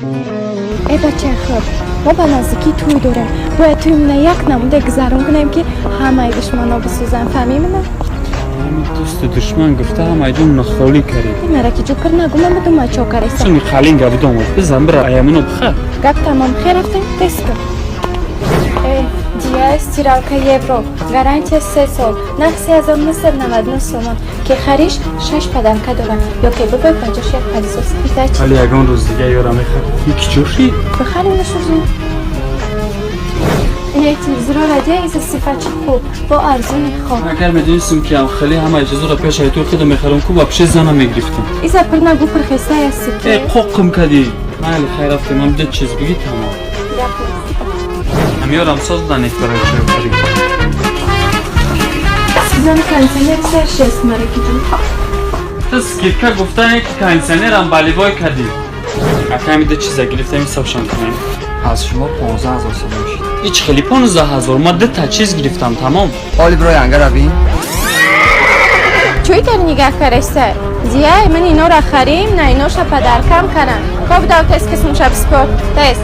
Э, бачаи хуб, мо ба наздикӣ тӯй дорем. Бояд тӯймона як намуда гузарон кунем, ки ҳамаи душманҳо бисӯзанд. Фаҳмимона? Ҳами дӯсту душман гуфта, ҳамаи ҷон нахолӣ карӣ. Мараки ҷукр нагу, ман бидума чо кареста. Суми қалин габидом, бизан, бира, аямино бихар. Гап тамом, хер, рафтем, тез кун. Э, дия, стиралка евро, гарантия 3 сол, нарх 3999 сомон, ки хариш шаш подарка дорам, ё ки бибой, ба ҷош як пылесос Хитачи. Ҳали ягон рӯз дига ёра мехар. Ики чоши? Бихарем, шузу. Ин телевизоро радия иза сифати хуб бо арзони хоб. Агар медонистем, ки ам хеле ҳамаи чизоро пеш ай ту худо мехарам ку, вообще зана мегирифтам. Иза пир нагу, пирхеста ҳасти ки. Э, қоқим кадӣ. Майли, хайр, рафтем, ам ду чиз бигӣ, тамом. Гап нест. Ҳамёрам соз данек барои чой хӯрӣ. Сезон кондиционер сар шест, маракиҷон. Ту скидка гуфтане, ки кондиционерам баливой кардӣ. Аками ду чиза гирифтем, ҳисобшон кунем. Аз шумо 15 000 сомон шуд. Ич хеле 15 000? Ма дута чиз гирифтам, тамом. Ҳоли бирои анга равем. Чӯй тар нигаҳ кареста? Дия, ман инора харим, на иноша подаркам карам. Коб дав, тез, кисмша бспор. Тез.